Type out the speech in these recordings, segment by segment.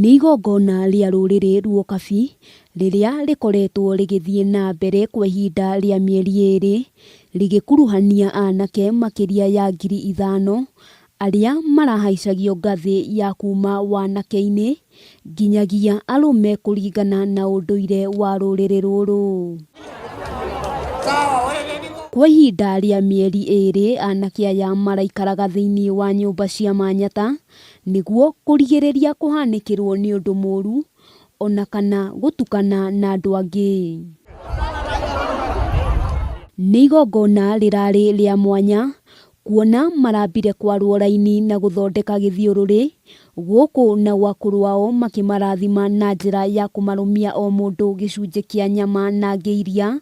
Nĩ igongona rĩa rũrĩrĩ Rwokabi rĩrĩa rĩkoretwo rĩgĩthiĩ na mbere kwa ihinda rĩa mĩeri ĩrĩ, rĩgĩkuruhania anake makĩria ya 5000 arĩa marahaicagio ngathĩ ya kuma wanake-inĩ nginyagia arũme kũringana na ũndũire wa rũrĩrĩ rũrũ. Kwa ihinda rĩa mĩeri ĩrĩ anake aya maraikaraga thĩinĩ wa nyũmba cia manyata nĩguo kũrigĩrĩria kũhanĩkĩrwo nĩ ũndũ mũru ona kana gũtukana na andũ angĩ. Nĩ igongona rĩrarĩ rĩa mwanya kuona marambire kwarwo raini na gũthondeka gĩthiũrũrĩ gũkũ na akũrũ ao makĩmarathima na njĩra ya kũmarũmia o mũndũ gĩcunjĩ kĩa nyama na ngĩiria,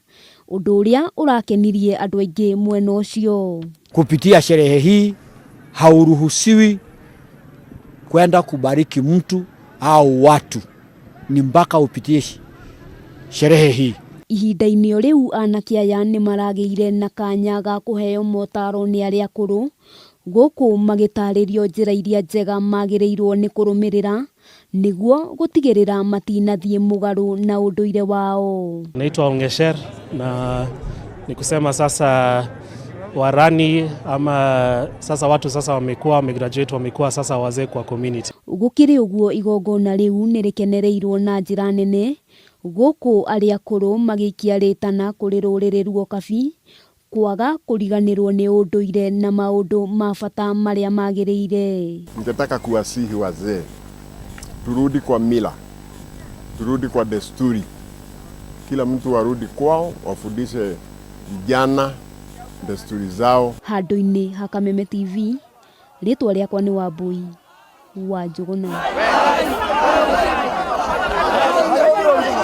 ũndũ ũrĩa ũrakenirie andũ aingĩ mwena ũcio. Kupitia sherehe hii hauruhusiwi kwenda kubariki mtu au watu, ni mpaka upitie sherehe hii. Ihinda-inĩ o rĩu anake aya nĩ maragĩire na kanya ga kũheo motaro nĩ arĩa akũrũ gũkũ magĩtarĩrio njĩra iria njega magĩrĩirwo nĩ kũrũmĩrĩra nĩguo gũtigĩrĩra matinathiĩ mũgarũ na ũndũire wao. Naitwa Ongesher na ni kusema sasa warani ama sasa watu sasa wamekuwa wamegraduate, wamekuwa sasa wazee kwa community. Gũkĩrĩ ũguo, igongona rĩu nĩ rĩkenereirwo na njĩra nene gũkũ arĩa akũrũ magĩikia rĩtana kũrĩ rũrĩrĩ Rwokabi kwaga kũriganĩrwo nĩ ũndũire na maũndũ ma bata marĩa magĩrĩire. Ningetaka kuwasihi wazee turudi kwa mila, turudi kwa desturi, kila mtu arudi kwao, wafundishe vijana desturi zao. Handũ-inĩ ha Kameme TV, rĩtwa rĩakwa nĩ Wambui wa Njũgũna.